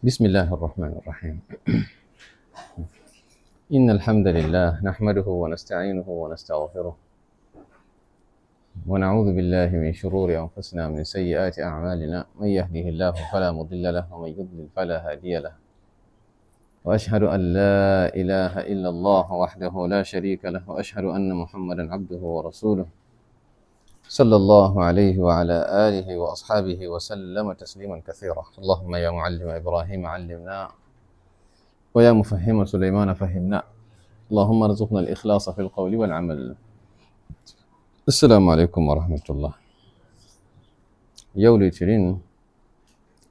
بسم الله الرحمن الرحيم. إن الحمد لله نحمده ونستعينه ونستغفره، ونعوذ بالله من شرور أنفسنا، من سيئات أعمالنا. من يهده الله فلا مضل له، ومن يضلل فلا هادي له. وأشهد أن لا إله إلا الله وحده لا شريك له، وأشهد أن محمدا عبده ورسوله صلى الله عليه وعلى آله وأصحابه وسلم تسليما كثيرا. اللهم يا معلم إبراهيم علمنا، ويا مفهم سليمان فهمنا، اللهم ارزقنا الإخلاص في القول والعمل. السلام عليكم ورحمة الله. Yau Litinin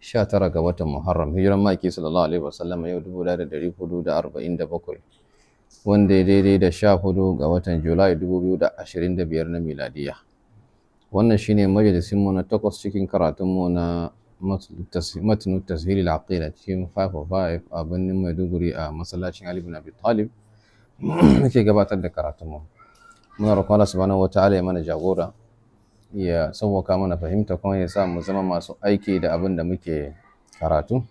19 ga watan Muharram, hijiran ma'aiki sallallahu alaihi wasallam yau 1447, wanda ya daidai da 14 ga watan Julai 2025 na miladiya. Wannan shine majalisinmu na takwas cikin karatunmu na matnu tashil al-aqida cikin 505 a birnin Maiduguri, a masallacin Ali bin Abi Talib muke gabatar da karatunmu. Muna roƙon Allah subhanahu wataala ya mana jagora, ya sauwaka mana fahimta, kuma ya sa mu zama masu aiki da abin da muke karatu.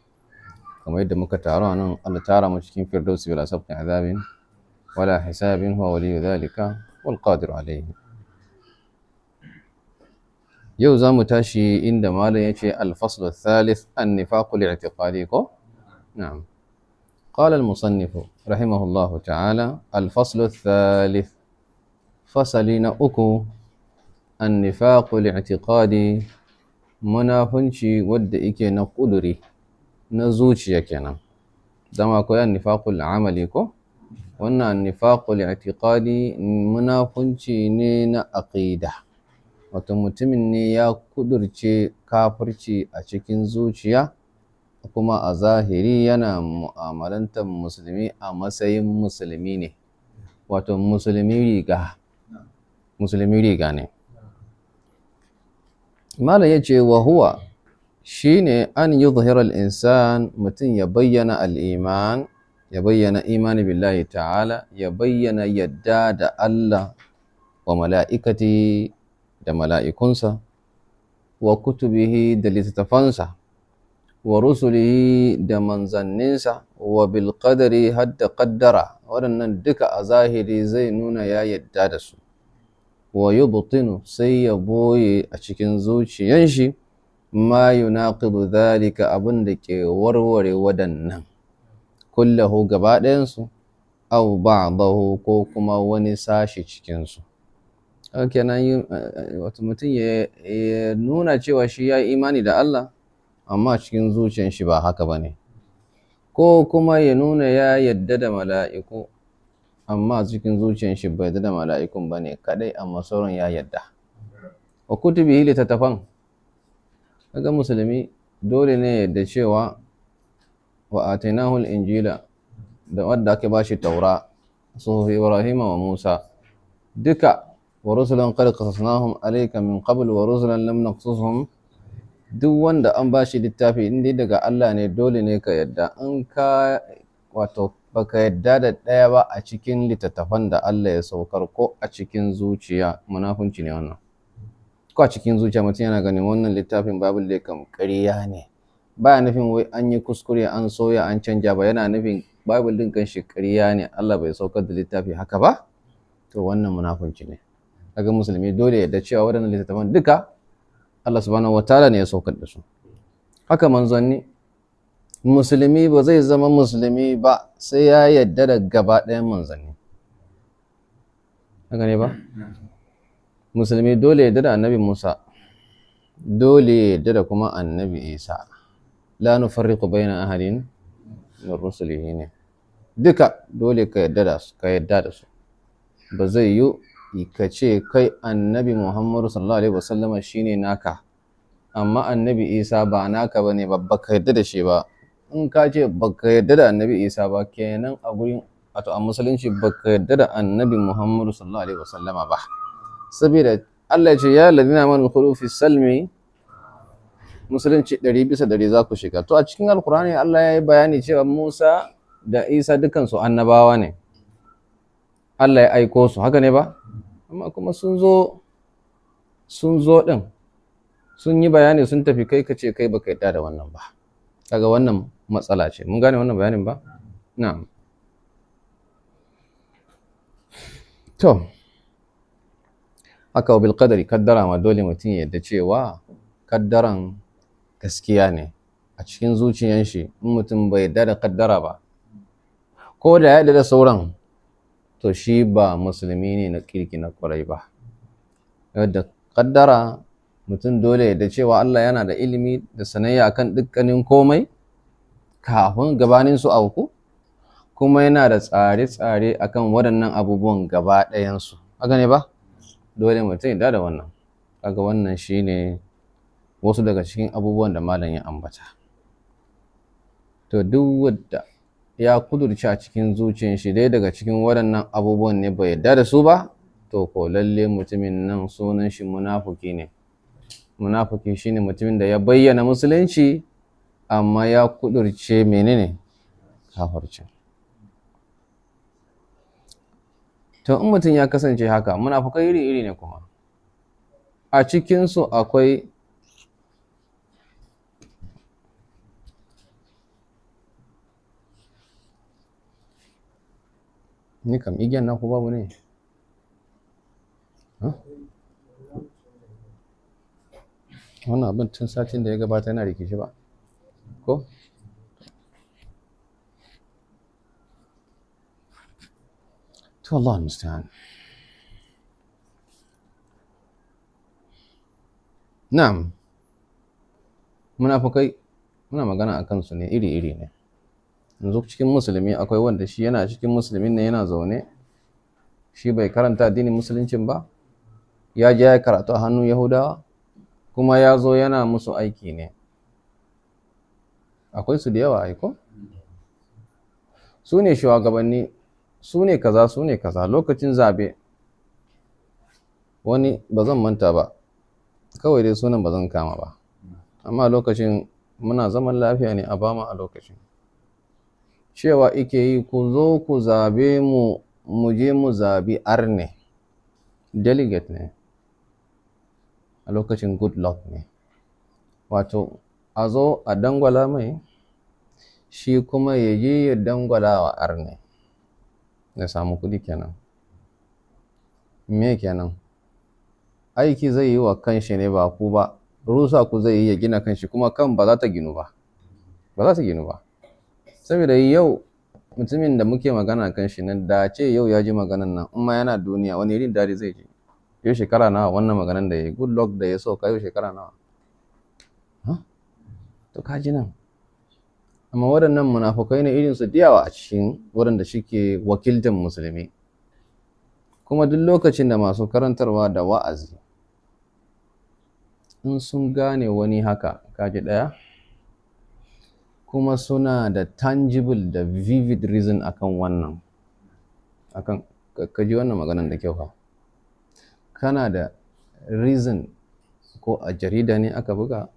Kamar yadda muka taru a nan, Allah tara mu cikin firdausi bila sabqi azabin wala hisabin, huwa waliyyu dhalika wal qadiru alayhi. Yau za mu tashi inda malam ya ce al-fasl الثالث النفاق الاعتقادي ko? Na'am. قال المصنف رحمه الله تعالى: الفصل الثالث، fasali na uku، النفاق الاعتقادي، munafunci wadda yake na ƙuduri, na zuciya kenan. Dama akwai النفاق العملي ko? Wannan النفاق الاعتقادي munafunci ne na aqida, wato mutumin ne ya kudurce kafirci a cikin zuciya, kuma a zahiri yana mu'amalantar musulmi a matsayin musulmi ne, wato musulmi riga, musulmi riga ne. Malam ya ce: وهو، shine، أن يظهر الإنسان، mutum ya bayyana، الإيمان، ya bayyana imani، بالله تعالى، ya bayyana yadda da Allah، وملائكته، da mala'ikunsa، وكتبه، da littattafansa، ورسله، da manzanninsa، وبالقدر، hadda qaddara. Waɗannan duka a zahiri zai nuna ya yadda da su. ويبطن، sai ya boye a cikin zuciyan shi، ما يناقض ذلك، abin da ke warware waɗannan، كله، gaba ɗayansu، أو بعضه، ko kuma wani sashi cikinsu. Kenan wato mutum ya nuna cewa shi ya yi imani da Allah, amma cikin zuciyan shi ba haka ba ne, ko kuma ya nuna ya yadda da mala'iku, amma cikin zuciyan shi bai yadda da mala'ikun ba ne kaɗai, amma sauran ya yadda. وكتبه، littattafan. Kaga musulmi dole ne yadda cewa وآتيناه الإنجيل، da wadda aka bashi taura، صحف إبراهيم وموسى duka، ورسلا قد قصصناهم عليك من قبل ورسلا لم نقصصهم. Duk wanda an bashi littafi, in dai daga Allah ne, dole ne ka yadda. In ka wato baka yadda da ɗaya ba a cikin littattafan da Allah ya saukar, ko a cikin zuciya, munafunci ne wannan. Ko a cikin zuciya mutum yana ganin wannan littafin Bible dai kam ƙarya ne, baya nufin wai an yi kuskure, an soya, an canja ba, yana nufin Bible din kan shi ƙarya ne, Allah bai saukar da littafi haka ba, to wannan munafunci ne. Kaga musulmi dole yadda cewa waɗannan littattafan duka Allah subhanahu wataala ne ya saukar da su. Haka manzanni. Musulmi ba zai zama musulmi ba sai ya yadda da gaba ɗayan manzanni. Haka ne ba? Musulmi dole yadda da Annabi Musa, dole yadda da kuma Annabi Isa. لا نفرق بين أحد من رسله ne. Duka dole ka yadda da su, ka yadda da su. Ba zai yi ka ce kai Annabi Muhammadu sallallahu alaihi wasallama shine naka, amma Annabi Isa ba naka bane ba, baka yadda da shi ba. In ka ce baka yadda da Annabi Isa ba, kenan a gurin, wato a musulunci, baka yadda da Annabi Muhammadu sallallahu alaihi wasallama ba, saboda Allah ya ce: يا الذين آمنوا ادخلوا في السلم، musulunci 100% za ku shiga. To a cikin Alkur'ani Allah ya yi bayani cewa Musa da Isa dukansu annabawa ne, Allah ya aiko su. Haka ne ba? Amma kuma sun zo din, sun yi bayani, sun tafi. Kai ka ce kai baka yadda da wannan ba, kaga wannan matsala ce. Mun gane wannan bayanin ba? Na'am. To haka bil qadari, kaddara ma dole mutum ya yarda cewa kaddaran gaskiya ne a cikin zuciyan shi. In mutum bai yarda da kaddara ba, ko da ya yarda da sauran, to shi ba musulmi ne na kirki na kwarai ba. Yadda kaddara mutum dole ya yarda cewa Allah yana da ilimi da sanayya akan dukkanin komai kafin gabanin su auku, kuma yana da tsare-tsare akan waɗannan abubuwan gaba ɗayansu. Haka ne ba? Dole mutum ya yarda da wannan. Kaga wannan shine wasu daga cikin abubuwan da malam ya ambata. To duk wanda ya kudurci a cikin zuciyar shi dai daga cikin waɗannan abubuwan ne bai yarda da su ba, to ko lalle mutumin nan sunan shi munafuki ne. Munafuki shine mutumin da ya bayyana musulunci amma ya kudurce menene? Kafirci. To in mutum ya kasance haka, munafukai iri-iri ne kuma. A cikinsu akwai ni kam igiyan naku babu ne? Wannan abin tun satin da ya gabata yana rikici ba? Ko? To Allah musta'an. Na'am. Munafukai muna magana a kansu ne iri-iri ne. Yanzu cikin musulmi akwai wanda shi yana cikin musulmin ne yana zaune, shi bai karanta addinin musuluncin ba, ya je ya karatu a hannun Yahudawa, kuma ya zo yana musu aiki ne. Akwai su da yawa ai ko? Su ne shugabanni, su ne kaza, su ne kaza. Lokacin zabe wani ba zan manta ba, kawai dai sunan ba zan kama ba, amma lokacin muna zaman lafiya ne a Bama a lokacin. Cewa ike yi, ku zo ku zabe mu, mu je mu zabi arne. Delegate ne a lokacin, good luck ne. Wato a zo a dangwala mai, shi kuma ya je ya dangwala wa arne, ya samu kuɗi kenan. Me kenan? Aiki zai yi wa kanshi ne ba ku ba, rusa ku zai yi ya gina kanshi, kuma kan ba za ta ginu ba. Ba za ta ginu ba. Saboda yau mutumin da muke magana kan shi nan, da ce yau ya ji maganan nan, in ma yana duniya wani irin dadi zai ji? Yau shekara nawa wannan maganan da ya yi, good luck da ya sauka yau shekara nawa? To ka ji nan. Amma waɗannan munafukai ne irin su da yawa a cikin waɗanda suke wakiltan musulmi. Kuma duk lokacin da masu karantarwa da wa'azi in sun gane wani haka, kaji ɗaya, kuma suna da tangible da vivid reason akan wannan, akan ka ji wannan maganan da kyau fa. Kana da reason ko a jarida ne aka buga,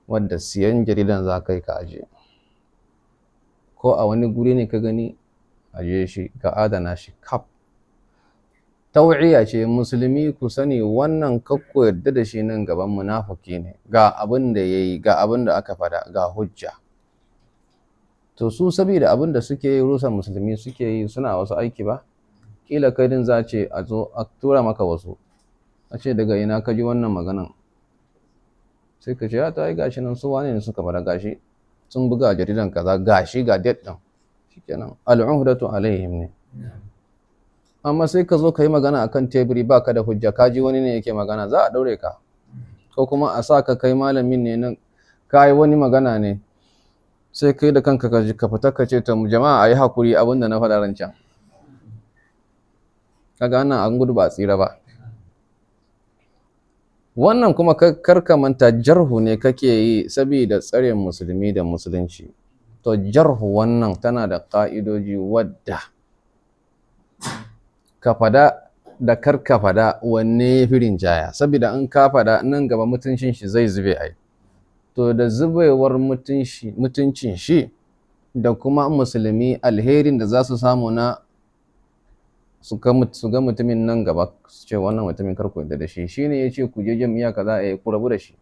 wadda siyan jaridan za ka yi ka ajiye, ko a wani guri ne ka gani, ajiye shi ka adana shi kaf. Tau'iya ce, musulmi ku sani wannan kakku yarda da shi nan gaban munafuki ne, ga abin da ya yi, ga abin da aka fada, ga hujja. To su saboda abin da suke yi, rusa musulmi suke yi, suna wasu aiki ba, kila kai din za ce a zo a tura maka wasu, a ce daga ina ka ji wannan maganan, sai ka ce ya ta yi gashi nan su wane ne suka fada, gashi sun buga a jaridan kaza, gashi ga date din, shikenan al'uhdatu alaihim ne. Amma sai ka zo ka yi magana akan teburi ba ka da hujja, ka ji wani ne yake magana, za a ɗaure ka, ko kuma a sa ka kai malamin ne nan ka yi wani magana ne, sai kai da kanka ka fita ka ce to jama'a a yi hakuri abin da na faɗa ran can. Kaga wannan an gudu ba a tsira ba. Wannan kuma kar ka manta jarhu ne kake yi saboda tsare musulmi da musulunci. To jarhu wannan tana da ƙa'idoji wadda ka fada da kar ka fada wanne ya fi rinjaya, saboda in ka fada nan gaba mutuncin shi zai zube ai. To da zubewar mutuncin shi da kuma musulmi alherin da za su samu na su ga mutumin nan gaba su ce wannan mutumin kar ku yarda da shi, shine ya ce ku je jam'iyya kaza, ku rabu da shi.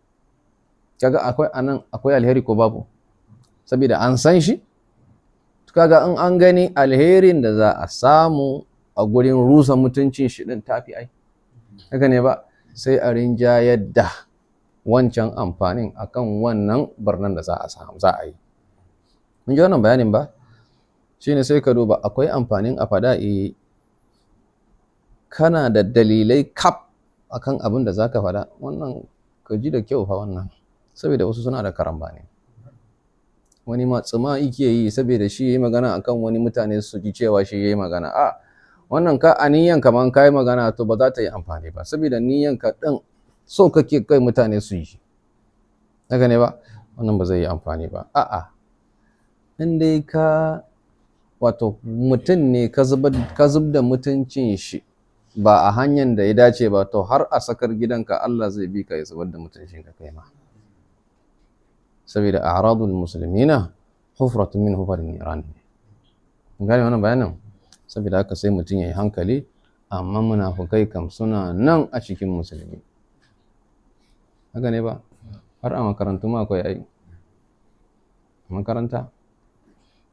Kaga akwai anan akwai alheri ko babu? Saboda an san shi. Kaga in an gani alherin da za a samu a gurin rusa mutuncin shi din tafi ai. Haka ne ba? Sai a rinjayar da wancan amfanin akan wannan barnan da za a samu, za a yi. Mun ji wannan bayanin ba? Shine sai ka duba akwai amfanin a faɗa, eh, kana da dalilai kaf akan abin da za ka faɗa. Wannan ka ji da kyau fa wannan, saboda wasu suna da karambani. Wani ma tsima yake yi saboda shi yayi magana akan wani, mutane su ji cewa shi yayi magana. A wannan ka a niyyan kaman ka yi magana, to ba za ta yi amfani ba, saboda niyyan ka ɗin so kake kai mutane su yi. Haka ne ba? Wannan ba zai yi amfani ba. A'a, in dai ka wato mutum ne ka zub da mutuncin shi ba a hanyar da ya dace ba, to har a sakar gidanka Allah zai bi ka ya zubar da mutuncin ka kai ma. Saboda a'radul muslimina hufratun min hufarin niran. Gane wannan bayanin? Saboda haka sai mutum ya yi hankali. Amma munafukai kam suna nan a cikin musulmi. Haka ne ba? Har a makarantu ma akwai ai. Makaranta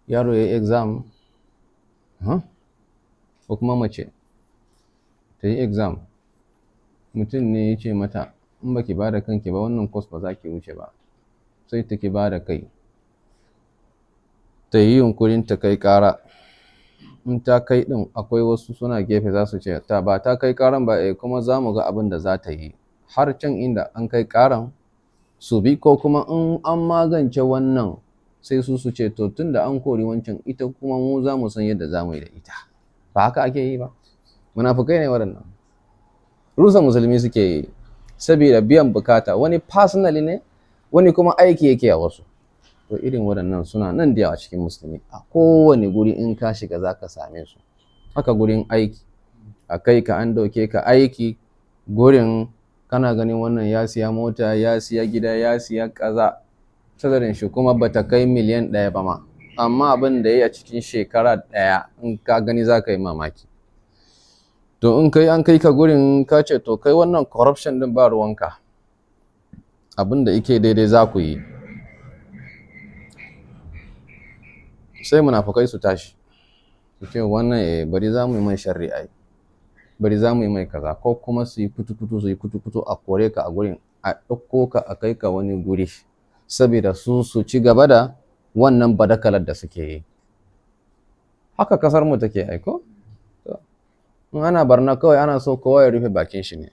yaro ya yi exam, ko kuma mace ta yi exam, mutum ne ya ce mata, "In baki ba da kanki ba, wannan course ba za ki wuce ba." Sai ta ki ba da kai, ta yi yunkurin ta kai ƙara. In ta kai ɗin, akwai wasu suna gefe za su ce ta ba ta kai ƙaran ba, eh, kuma za mu ga abin da za ta yi. Har can inda an kai ƙaran su bi, ko kuma in an magance wannan, sai su su ce, "To, tun da an kori wancan, ita kuma mu za mu san yadda za mu yi da ita." Ba haka ake yi ba? Munafukai ne waɗannan. Rusa musulmi suke yi saboda biyan bukata, wani personally ne, wani kuma aiki yake a wasu. To, irin waɗannan suna nan da yawa cikin musulmi. A kowane guri in ka shiga za ka same su. Haka gurin aiki, a kai ka, an dauke ka aiki gurin, kana ganin wannan ya siya mota, ya siya gida, ya siya kaza, salarin shi kuma bata kai miliyan 1 ba ma, amma abin da ya yi a cikin shekara 1, in ka gani za ka yi mamaki. To, in kai an kai ka gurin, ka ce to kai wannan corruption din ba ruwanka, abin da yake daidai za ku yi, sai munafukai su tashi su ce, "Wannan, eh, bari za mu yi mai sharri ai, bari za mu yi mai kaza," ko kuma su yi kutu-kutu, su yi kutu-kutu, a kore ka a gurin, a ɗauko ka a kai ka wani guri, saboda su su ci gaba da wannan badakalar da suke yi. Haka kasar mu take aiko. In ana barna, kawai ana so kowa ya rufe bakin shi ne.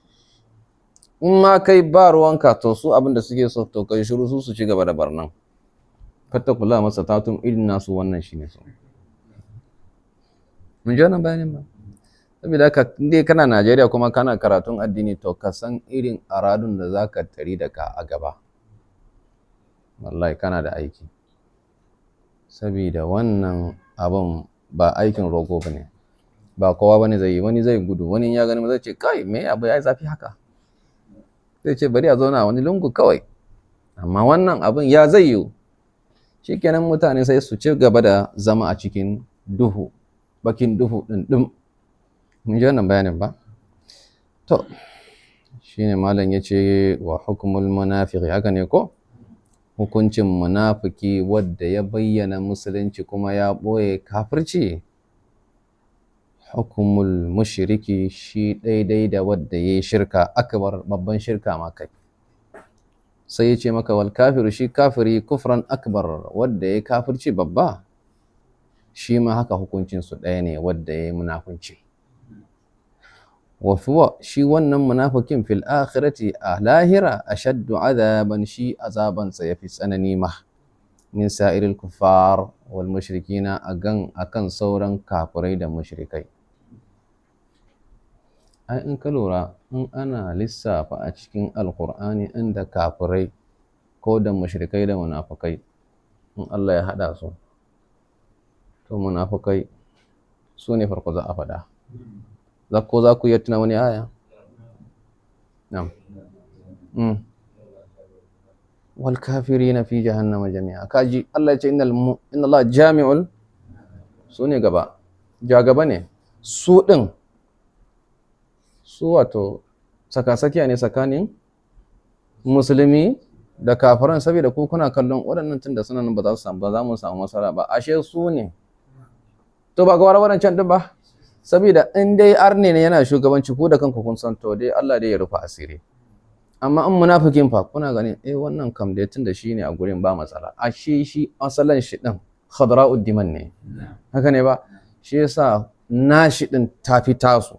In ma kai ba ruwanka, to su abin da suke so, to kai shiru, su su ci gaba da barnan. Fattaqullaha mastata'tum irin nasu, wannan shine so. Mun ji wannan bayanin ba? Saboda haka in dai kana Najeriya kuma kana karatun addini, to ka san irin aradun da zaka tari da ka a gaba. Wallahi kana da aiki, saboda wannan abun ba aikin rogo ba ne, ba kowa bane zai yi. Wani zai gudu, wani ya gani zai ce, "Kai, me abu ya yi zafi haka?" Zai ce bari a zauna a wani lungu kawai. Amma wannan abun ya zai yiwu? Shikenan, mutane sai su ci gaba da zama a cikin duhu, bakin duhu ɗin ɗin. Mun ji wannan bayanin ba? To, shine malam ya ce wa hukmul munafiqi. Haka ne ko? Hukuncin munafiki wadda ya bayyana musulunci kuma ya ɓoye kafirci, hukumul mushriki, shi daidai da wadda ya yi shirka akbar, babban shirka ma kai. Sai ya ce maka wal kafiru, shi kafiri, kufran akbar, wadda ya kafirci babba, shi ma haka hukuncin su ɗaya ne wadda ya yi munafunci. Wa huwa, shi wannan munafikin, fil akhirati, a lahira, ashaddu azaban, shi azabansa yafi tsanani ma, min sa'iril kuffar wal mushrikina, agan akan sauran kafirai da mushrikai. Ai in ka lura, in ana lissafa a cikin Alkur'ani inda kafirai ko da mushrikai da munafukai, in Allah ya haɗa su, to munafukai su ne farko za a faɗa. Za ko za ku iya tuna wani aya? Na'am. Wal kafirina fi jahannama jami'a. Kaji Allah ya ce inna Allah jami'ul, su ne gaba, ja gaba ne su ɗin. Su wato tsakatsakiya ne tsakanin musulmi Da kafiran, saboda ku kuna kallon waɗannan tun da suna nan ba za su samu, ba za mu samu masara ba, ashe su ne. To ba ga waɗancan din ba, saboda in dai arne ne yana shugabanci, ku da kanku kun san to dai Allah dai ya rufa asiri. Amma in munafikin fa, kuna ganin eh wannan kam dai tun da shi ne a gurin ba matsala, ashe shi asalan shi din khadra'ud diman ne. Haka ne ba? Shi yasa nashi din tafi tasu,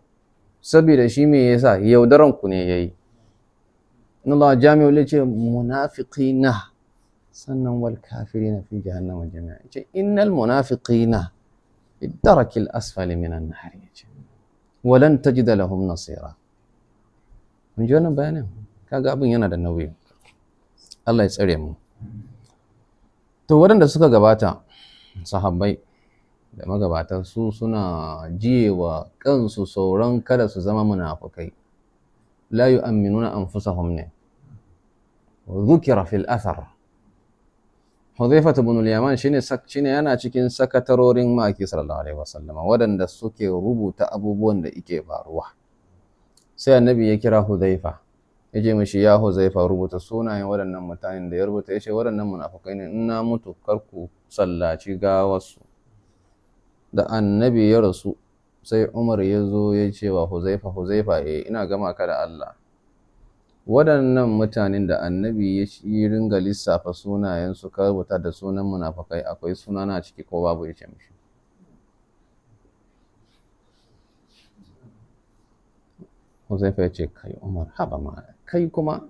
saboda shi me yasa yaudaran ku ne yayi. Inna Allah jami'u ce munafiqina sannan wal kafirina fi jahannama jami'a. Ce innal munafiqina fi darakil asfali minan nar, yace walan tajida lahum nasira. Mun ji wannan bayanin. Kaga abin yana da nauyi, Allah ya tsare mu. To waɗanda suka gabata, sahabbai da magabatan su, suna jiyewa kansu sauran kada su zama munafukai. La yu'minuna anfusahum ne. Dhukira fil athar, Hudhaifa ibn al-Yaman shine yana cikin sakatarorin maki sallallahu alaihi wasallam, waɗanda suke rubuta abubuwan da yake faruwa. Sai annabi ya kira Hudhaifa, ya ce mishi, "Ya Huzaifa, rubuta sunayen waɗannan mutanen." Da ya rubuta, ya ce, "Waɗannan munafukai ne, in na mutu kar ku sallaci gawarsu." Da annabi ya rasu, sai Umar ya zo ya ce wa Huzaifa, "Huzaifa, eh, ina gama ka da Allah, waɗannan mutanen da annabi ya ringa lissafa sunayensu ka rubuta da sunan munafukai, akwai sunana ciki ko babu?" Ya ce mishi. Huzaifa ya ce, "Kai Umar, haba ma, kai kuma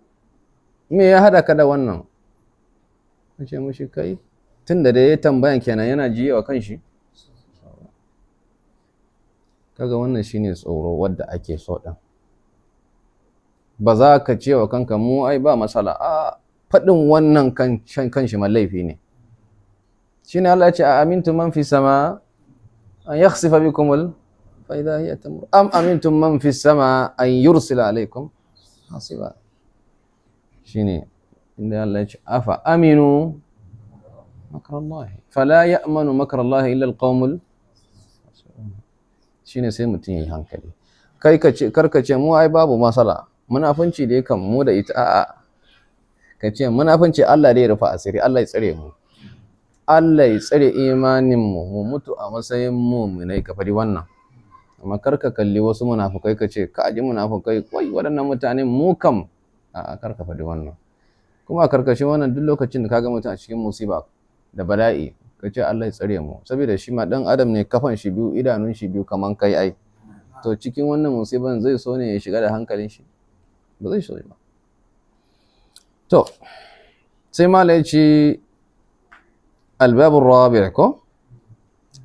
me ya haɗa ka da wannan?" Ya ce mishi, "Kai," tun da dai ya tambayan kenan yana jiyewa kanshi. Kaga wannan shine tsoro wadda ake so ɗin. Ba za ka ce wa kanka mu ai ba matsala. A faɗin wannan kan shi ma laifi ne. Shine Allah ya ce, a amintum man fi sama an yakhsifa bikum fa idha hiya tamur, am amintum man fi sama an yursila alaikum hasiba. Shine inda Allah ya ce, afa aminu makrallahi fala ya'manu makrallahi illa alqaumul. Shine sai mutum yayi hankali. Kai ka ce, kar ka ce mu ai babu matsala, munafunci dai kan mu da ita. A'a, ka ce munafunci Allah dai ya rufa asiri, Allah ya tsare mu, Allah ya tsare imanin mu, mu mutu a matsayin mu'minai, ka fadi wannan. Amma kar ka kalli wasu munafukai ka ce ka ji munafukai, wai waɗannan mutane mu kam, a'a, kar ka fadi wannan. Kuma a karkashin wannan, duk lokacin da ka ga mutum a cikin musiba da bala'i, ka ce Allah ya tsare mu, saboda shi ma dan adam ne, kafan shi biyu, idanun shi biyu kaman kai ai. To cikin wannan musiban zai so ne ya shiga da hankalin shi? Ba zai so ba. To sai mala ya ce albabun rabi' ko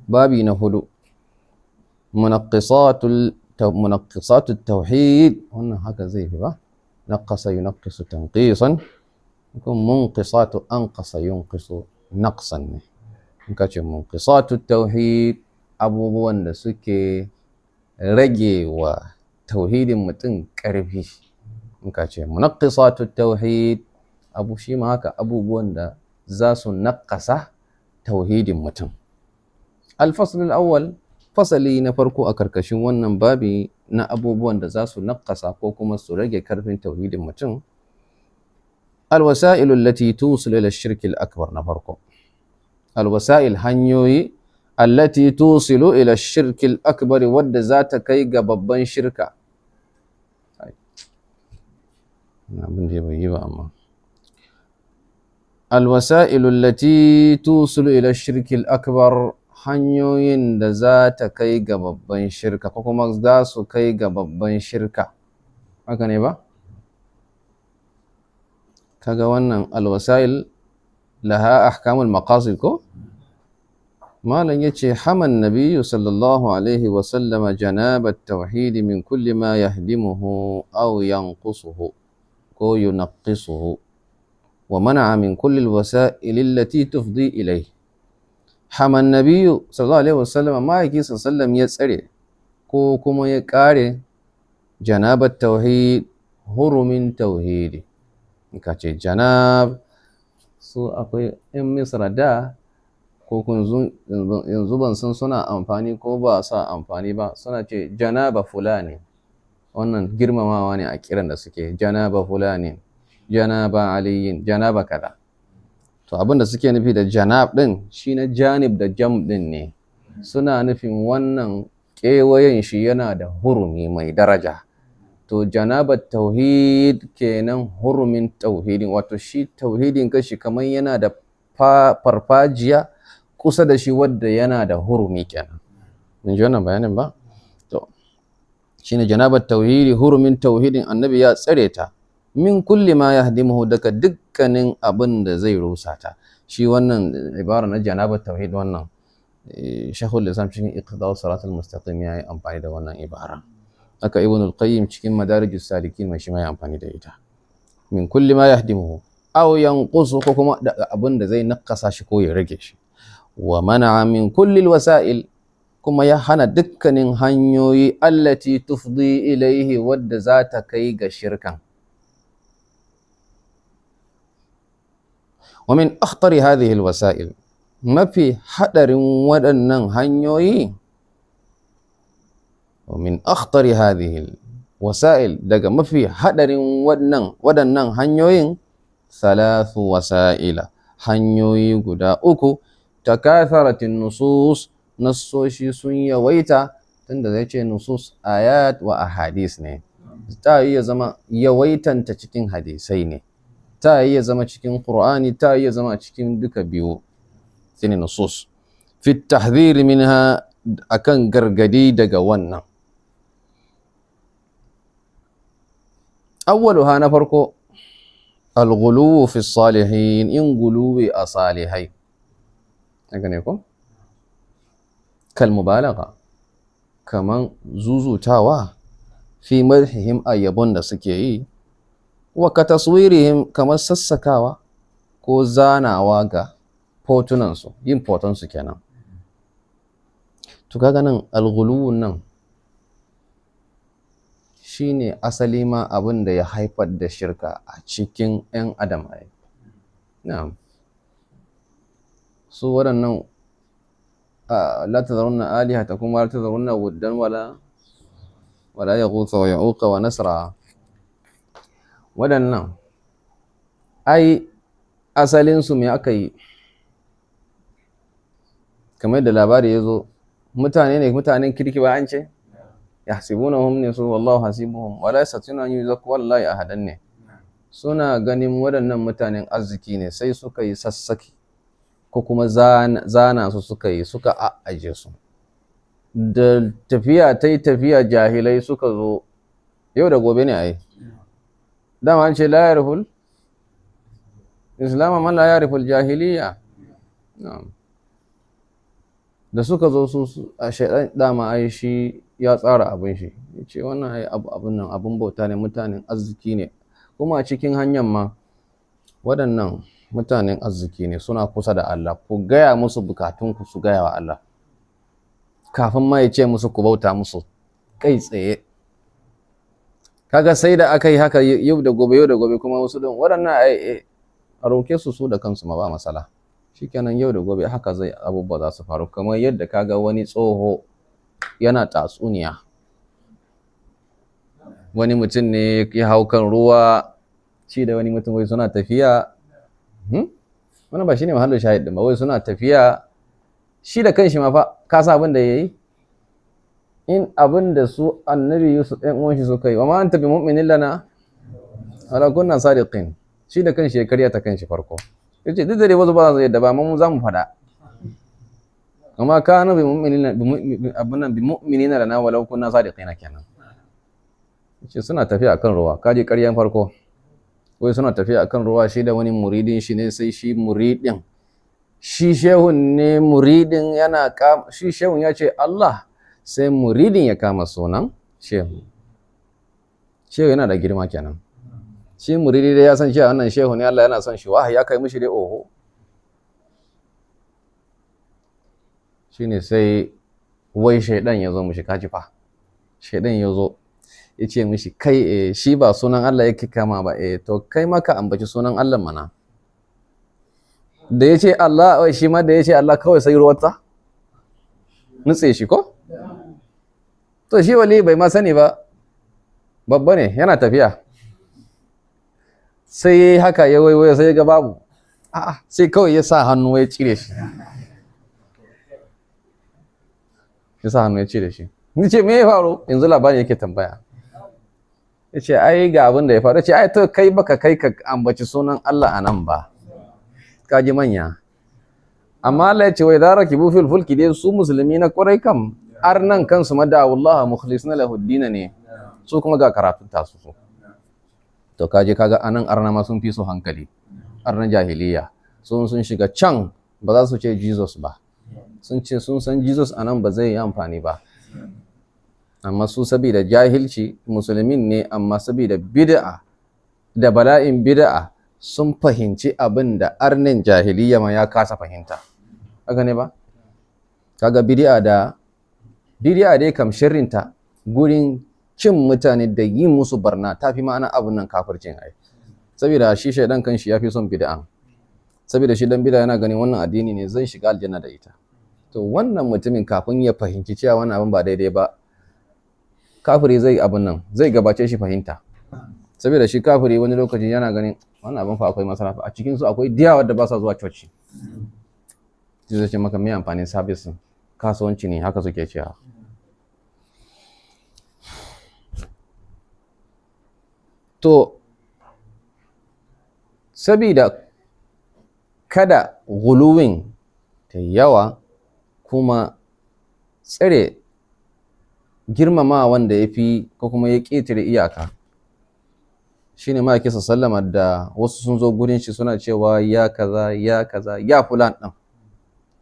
babi na hudu, munaqqisatul tauhid. Wannan haka zai fi ba, naqasa yunaqqisu tanqisan, kun munqisatu anqasa yunqisu naqsan ne. In ka ce munqisatu tauhid, abubuwan da suke rage wa tauhidin mutum ƙarfi. In ka ce munaqqisatu tauhid, abu shi ma haka, abubuwan da za su naƙasa tauhidin mutum. Alfasl al-awwal, fasali na farko a karkashin wannan babi na abubuwan da za su naƙasa ko kuma su rage karfin tauhidin mutum, alwasa'il allati tusilu ila shirk al-akbar. Na farko, alwasa'il, hanyoyi, allati tusilu ila shirk al-akbar, wadda za ta kai ga babban shirka. Abin da bai yi ba, amma alwasa'il allati tusilu ila shirk al-akbar, hanyoyin da za ta kai ga babban shirka ko kuma za su kai ga babban shirka. Haka ne ba? Kaga wannan alwasa'il laha ahkamul maqasid ko? Malam yace, haman nabiyyu sallallahu alaihi wa sallama janabat tauhid min kulli ma yahdimuhu aw yanqusuhu ko yunaqqisuhu, wa mana'a min kulli alwasa'il allati tufdi ilayhi. Haman nabiyyu sallallahu alaihi wa sallama, ma'aiki sallam ya tsare ko kuma ya kare janabat tauhid, hurumin tauhidi. In ka ce janab, su akwai 'yan Misra da ko yanzu ban san suna amfani ko ba sa amfani ba, suna ce janaba fulani. Wannan girmamawa ne a kiran da suke, janaba fulani. Janaba aliyin, janaba kaza. To abinda suke nufi da janab din shi na janib da jam din ne, suna nufin wannan kewayen shi yana da hurumi mai daraja. To janabar tauhid kenan, hurumin tauhidin, wato shi tauhidin kashi kamar yana da farfajiya kusa da shi wadda yana da hurumi kenan. Mun ji wannan bayanin ba? To shine janabar tauhidi, hurumin tauhidin annabi ya tsare ta min kulli ma yahdimuhu, daga dukkanin abin da zai rusa ta. Shi wannan ibara na janabar tauhid, wannan Shaykhul Islam cikin Iqtida Siratal Mustaqim ya yi amfani da wannan ibara. Haka Ibn al-Qayyim cikin Madarijus Salikin mai shi ma ya amfani da ita. Min kulli ma yahdimuhu aw yanqusu, ko kuma abin da zai nakasa shi ko ya rage shi. Wa mana'a min kulli al-wasa'il, kuma ya hana dukkanin hanyoyi allati tufdi ilaihi, wadda za ta kai ga shirkan. Wa min akhtari hadhihi al-wasa'il, mafi hadarin waɗannan hanyoyi, wa min akhtari hadhihi wasa'il, daga mafi hadarin waɗannan hanyoyin, thalathu wasa'ila, hanyoyi guda uku. Takatharatin nusus, nassoshi sun yawaita, tunda zai ce nusus ayat wa ahadis ne, ta iya zama yawaitanta cikin hadisai ne, ta iya zama cikin Qur'ani, ta iya zama cikin duka biyu, shine nusus fi tahdhir minha, akan gargadi daga wannan. Awwaluha, na farko, al-ghuluw fi salihin, in guluwi a salihai, haka ne ko? Kal mubalagha, kaman zuzutawa, fi madhihim, a yabon da suke yi, wa ka taswirihim, kamar sassakawa ko zanawa ga fotunansu, yin fotonsu kenan. To kaga nan alghuluwun nan shine asali ma abin da ya haifar da shirka a cikin 'yan adam ai. Na'am, su waɗannan la tadharunna alihatakum wa la tadharunna wuddan wala yaghutha wa ya'uqa wa nasra, waɗannan ai asalinsu me aka yi? Kamar da labari ya zo, mutane ne, mutanen kirki ba an ce yahsibunahum ne su, wallahu hasibuhum wala yastati'una an yuzakku wallahi ahadan ne. Suna ganin waɗannan mutanen arziki ne, sai suka yi sassaki ko kuma zana su suka yi, suka a'aje su. Da tafiya ta yi tafiya, jahilai suka zo, yau da gobe ne ai. Dama an ce la yariful islam man la yariful jahiliya. Na'am, da suka zo su a shaidan, dama ai shi ya tsara abin shi, ya ce wannan ai abu abun nan abun bauta ne, mutanen arziki ne, kuma a cikin hanyar ma waɗannan mutanen arziki ne, suna kusa da Allah, ku gaya musu bukatunku su gaya wa Allah, kafin ma ya ce musu ku bauta musu kai tsaye. Kaga sai da aka yi haka yau da gobe, yau da gobe, kuma wasu din waɗannan ai a roke su su da kansu ma ba masala. Shikenan, yau da gobe haka zai abubuwa za su faru. Kamar yadda kaga wani tsoho yana tatsuniya, wani mutum ne ya hau kan ruwa, shi da wani mutum, wai suna tafiya. Wannan ba shine mahallin shahid din ba. Wai suna tafiya, shi da kanshi ma fa ka san abin da yayi, in abin da su annabi Yusuf ɗan uwan shi suka yi, wa ma anta bi mu'minin lana wala kunna sadiqin. Shi da kanshi ya karya ta kanshi farko, yace duk da dai wasu ba za su yadda ba, amma mu za mu faɗa, amma kana bi mu'minina abin nan bi mu'minina lana walau kunna sadiqina kenan. Yace suna tafiya akan ruwa, kaje karyan farko, wai suna tafiya akan ruwa, shi da wani muridin shi ne, sai shi muridin, shi shehun ne, muridin yana shi shehun ya ce Allah, sai muridin ya kama sunan shehu. Shehu yana da girma kenan. Shi muridi dai ya san cewa wannan shehu ne, Allah yana son shi, wahayi ya kai mishi dai, oho. Shine sai wai shaidan ya zo mishi, kaji fa, shaidan ya zo ya ce mishi, kai shi ba sunan Allah yake kama ba, to kai ma ka ambaci sunan Allah mana. Da ya ce Allah, shi ma da ya ce Allah, kawai sai ruwata nutse shi ko. To shi wali bai ma sani ba, babba ne, yana tafiya. Sai haka ya waiwaye, sai ya ga babu. A'a, sai kawai ya sa hannu ya cire shi. Ya sa hannu ya cire shi. Ni ce, me ya faru? Yanzu labarin yake tambaya. Ya ce, ai ga abin da ya faru. Ya ce, ai to kai baka kai ka ambaci sunan Allah a nan ba. Ka ji manya. Amma Allah ya ce, wai dara kibu fil fulki, dai su musulmi na kwarai kam arnan kansu mada'ullaha mukhlisina lahu dina ne. Su kuma ga karatun tasu su. To kaje kaga anan arna ma sun fi su hankali. Arnan jahiliya sun shiga can ba za su ce Jesus ba. Sun ce sun san Jesus anan ba zai yi amfani ba. Amma su saboda jahilci musulmin ne, amma saboda bid'a da bala'in bid'a sun fahimci abin da arnin jahiliya ma ya kasa fahimta. Haka ne ba? Kaga bid'a da bid'a dai kam sharrinta gurin cin mutane da yin musu barna ta fi ma'ana abun nan kafircin ai. Saboda shi shaidan kanshi ya fi son bid'an. Saboda shi dan bid'a yana ganin wannan addini ne zai shiga aljanna da ita. To wannan mutumin kafin ya fahimci cewa wannan abin ba daidai ba, kafiri zai abun nan zai gabace shi fahimta. Saboda shi kafiri wani lokaci yana ganin wannan abin fa akwai masala a cikin su, akwai diya wadda ba sa zuwa coci. Zai ce maka me amfanin service, kasuwanci ne, haka suke cewa. To sabida kada guluwin ta yawa kuma tsare girmama wanda ya fi ko kuma ya ƙetare iyaka, shine ma'aikin sallama da wasu sun zo gurin shi suna cewa ya kaza ya kaza ya fulan ɗin,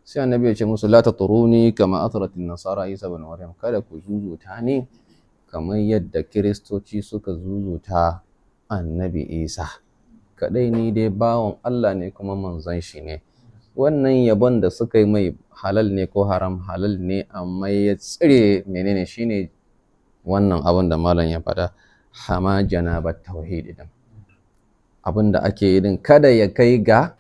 sai annabi ya ce musu la tatruni kama atratin nasara Isa ibn Maryam, kada ku zuzuta ni kamar yadda kiristoci suka zuzuta annabi Isa. Kadai ni dai bawan Allah ne kuma manzon shi ne. Wannan yabon da suka yi mai halal ne ko haram? Halal ne, amma ya tsire menene shine wannan abin da malam ya faɗa, hama janabat tauhid din. Abin da ake yi din kada ya kai ga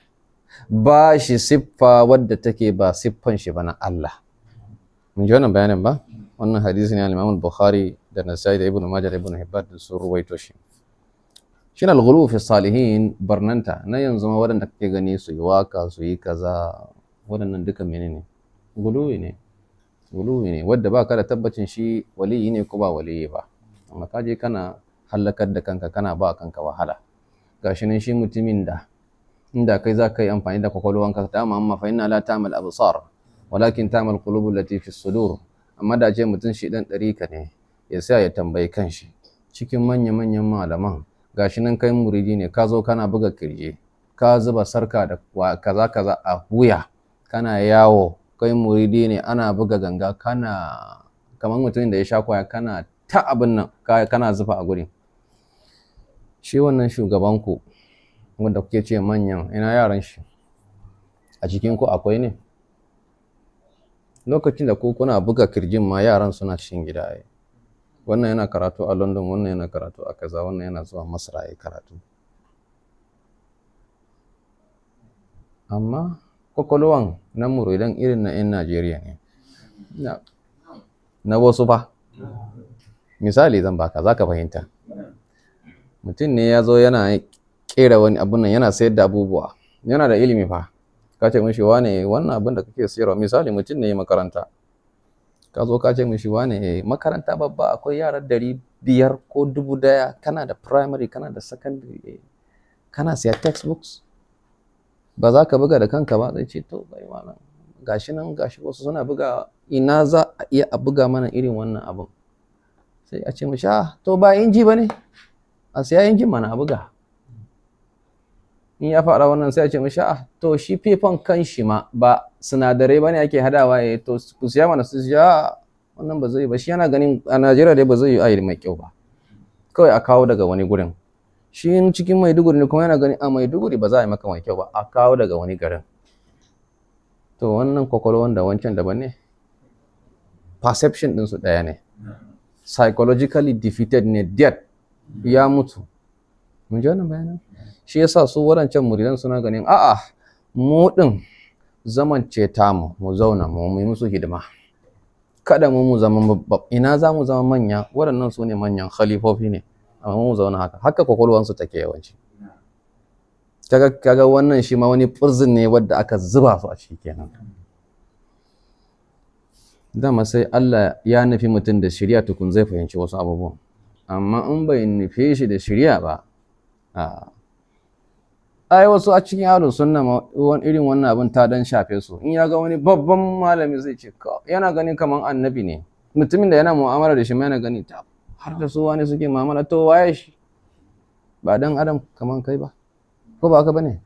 ba shi siffa wadda take ba siffan shi ba na Allah. Mun ji wannan bayanin ba? Wannan hadisi ne al-Imam Bukhari da Nasa'i da Ibn Majah da Ibn Hibban da sun ruwaito shi. Shine al-ghulu fi salihin, barnanta na yanzu ma waɗanda kake gani su yi waka su yi kaza, waɗannan duka menene? Guluwi ne. Guluwi ne wadda ba ka da tabbacin shi waliyi ne ko ba waliyi ba. Amma ka je kana hallakar da kanka, kana ba kanka wahala. Gashi nan shi mutumin da inda kai za ka yi amfani da kwakwalwanka dama, amma fa inna la ta'mal absar walakin ta'mal qulubul lati fi sudur. Amma da ce mutum shi dan ɗarika ne, ya sa ya tambayi kanshi cikin manya-manyan malaman, gashi nan kai muridi ne, ka zo kana buga kirje, ka zuba sarka da kaza kaza a wuya, kana yawo kai muridi ne, ana buga ganga, kana kamar mutumin da ya sha kwaya, kana ta abin nan, kana zufa a gurin. Shi wannan shugaban ku wanda kuke ce manyan, ina yaran shi a cikin ku akwai ne? Lokacin da ku kuna buga kirjin ma yaran suna cikin gida ai. Wannan yana karatu a London, wannan yana karatu a kaza, wannan yana zuwa Masar ya karatu. Amma kwakwalwan na muridan irin na 'yan Najeriya ne. Na wasu ba. Misali zan baka, za ka fahimta. Mutum ne ya zo yana kera wani abun nan, yana sayar da abubuwa. Yana da ilimi fa. Ka ce mishi wane wannan abin da kake sayarwa, misali mutum ne makaranta. Ka zo ka ce mishi wane makaranta babba akwai yara 500 ko 1000, kana da primary, kana da secondary, kana siya textbooks, ba za ka buga da kanka ba? Zai ce to bai malam, gashi nan gashi wasu suna buga, ina za a iya a buga mana irin wannan abun? Sai a ce mishi ah to ba inji ba ne, a siya injin mana a buga. In ya faɗa wannan sai a ce mishi ah to shi fefan kan shi ma ba sinadarai ba ne ake hadawa, to ku siya mana. Su siya wannan ba zai ba, shi yana ganin a Najeriya dai ba zai yi ayi mai kyau ba, kawai a kawo daga wani gurin. Shi in cikin Maiduguri ne kuma yana ganin a Maiduguri ba za a yi maka mai kyau ba, a kawo daga wani garin. To wannan kwakwalwan da wancan daban ne, perception ɗinsu ɗaya ne, psychologically defeated ne, dead, ya mutu. Mun ji wannan bayanan? Shi yasa su waɗancan muridan suna ganin a'a mu ɗin zaman ce tamu, mu zauna mu yi musu hidima, kada mu zama babba, ina za mu zama manya? Waɗannan su ne manyan khalifofi ne, amma mu zauna haka. Haka kwakwalwansu take yawanci. Kaga wannan shi ma wani prison ne wadda aka zuba su a ciki kenan. Dama sai Allah ya nufi mutum da shirya tukun zai fahimci wasu abubuwan, amma in bai nufe shi da shirya ba, a ai wasu a cikin ahlus sunna ma irin wannan abin ta dan shafe su. In ya ga wani babban malami zai ce yana ganin kaman annabi ne, mutumin da yana mu'amala da shi ma yana gani ta har da su wani suke mu'amala, to waye shi? Ba dan adam kaman kai ba, ko ba haka bane?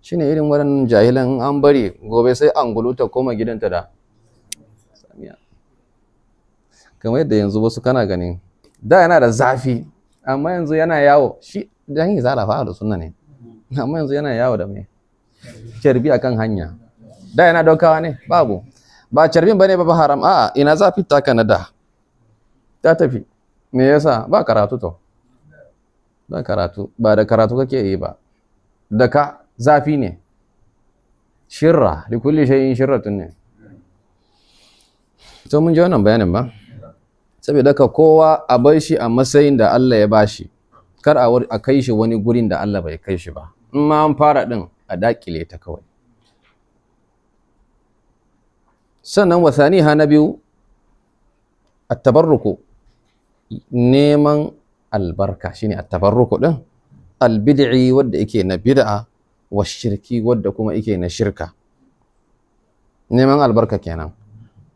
Shine irin waɗannan jahilan in an bari gobe sai angulu ta koma gidanta da samiya. Kamar yadda yanzu wasu kana ganin da yana da zafi, amma yanzu yana yawo shi dan izala fa da sunna ne, amma yanzu yana yawo da me carbi akan hanya. Da yana daukawa ne babu, ba carbin bane ba haram, a'a ina zafi taka na da ta tafi. Me yasa? Ba karatu. To ba karatu, ba da karatu kake yi ba, da ka zafi ne. Shirra li kulli shay'in shirratun ne. To mun ji wannan bayanin ba? Saboda ka kowa a bar shi a matsayin da Allah ya bashi, kar a kai shi wani gurin da Allah bai kai shi ba. In ma an fara din a dakile ta kawai. Sannan wasani ha na biyu, at-tabarruku, neman albarka, shine at-tabarruku din al-bid'i wadda yake na bid'a, wa shirki wadda kuma yake na shirka. Neman albarka kenan.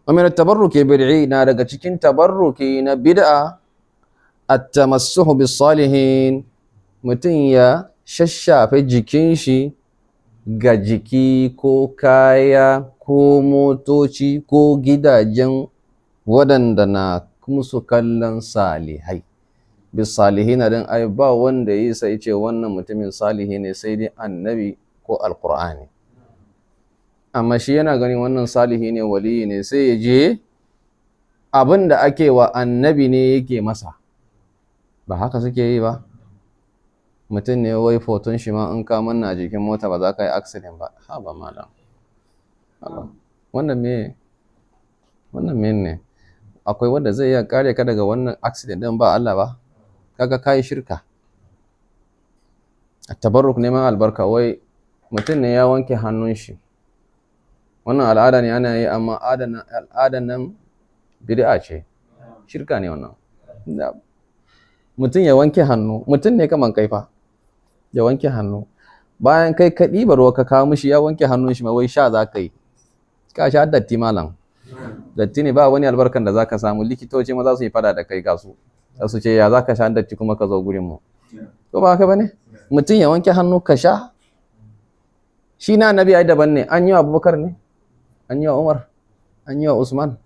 Wa min at-tabarruki bid'i, na daga cikin tabarruki na bid'a, at-tamassuhu bis salihin, mutum ya shashafe jikin shi ga jiki ko kaya ko motoci ko gidajen waɗanda na musu kallon salihai. Bis salihina din ai ba wanda ya sai ce wannan mutumin salihi ne sai dai annabi ko alqur'ani. Amma shi yana ganin wannan salihi ne, waliyi ne, sai ya je abin da ake wa annabi ne yake masa. Ba haka suke yi ba. Mutum ne wai foton shi ma in ka manna a jikin mota ba za ka yi accident ba. Haba malam, haba. Wannan me? Wannan me ne? Akwai wanda zai iya kare ka daga wannan accident din ba Allah ba? Kaga kayi shirka. Tabarruk neman albarka, wai mutum ne ya wanke hannun shi. Wannan al'ada ne ana yi, amma al'adan nan bid'a ce, shirka ne wannan. Mutum ya wanke hannu, mutum ne kaman kai fa, ya wanke hannu. Bayan kai ka ɗiba ruwa ka kawo mishi ya wanke hannun shi ma wai sha za ka yi. Ka sha datti malam. Datti ne, ba wani albarkan da za ka samu. Likitoci ma za su yi fada da kai gasu. Za su ce ya za ka sha datti kuma ka zo gurin mu. Ko ba haka ba ne? Mutum ya wanke hannu ka sha. Shi na annabi ai daban ne. An yi wa Abubakar ne? An yi wa Umar? An yi wa Usman?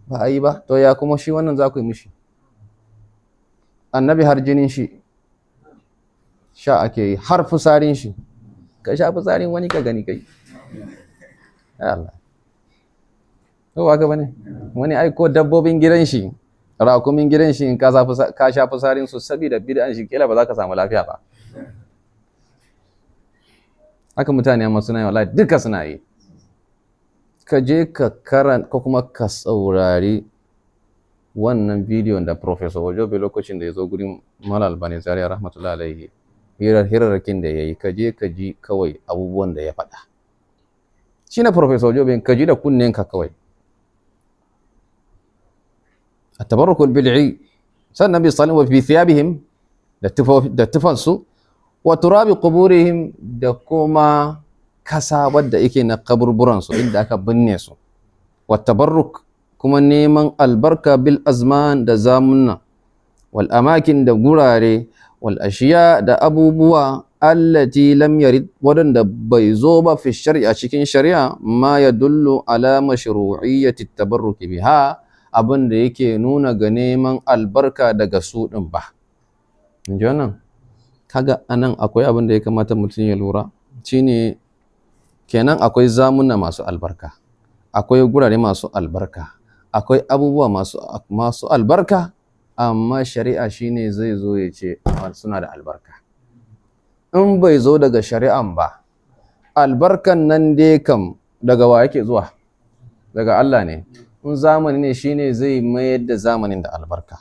Ba a yi ba. To ya kuma shi wannan za ku yi mishi? Annabi har jinin shi sha ake yi, har fitsarin shi. Ka sha fitsarin wani ka gani kai. Ya Allah. Ko ba haka bane? Wani ai ko dabbobin gidan shi, rakumin gidan shi in ka sha fitsarin su saboda bid'an shi kila ba za ka samu lafiya ba. Haka mutane amma suna yi, wallahi duka suna yi. Ka je ka karanta ko kuma ka saurari wannan bidiyon da Professor Ojobe lokacin da ya zo gurin Malam Albani Zaria rahmatullahi alaihi, hirarrakin da ya yi, ka je ka ji kawai abubuwan da ya faɗa. Shi ne Professor Ojobe, ka ji da kunnenka kawai. At-tabarrukul bid'i, sannan bi salin wa fi thiyabihim, da tufansu, wa turabi quburihim, da kuma kasa wadda yake na kaburburansu inda aka binne su. Wa tabarruk, kuma neman albarka bil azman, da zamunna, wal amakin, da gurare, wal ashiya, da abubuwa, allati lam yarid, wadanda bai zo ba fi shari'a, cikin shari'a, ma yadullu ala mashru'iyyati tabarruki biha, abin da yake nuna ga neman albarka daga su din ba. In ji wannan? Kaga anan akwai abin da ya kamata mutum ya lura, shine kenan akwai zamuna masu albarka, akwai gurare masu albarka, akwai abubuwa masu albarka, amma shari'a shine zai zo ya ce suna da albarka. In bai zo daga shari'an ba, albarkan nan dai kam daga wa yake zuwa? Daga Allah ne. In zamani ne shine zai mayar da zamanin da albarka.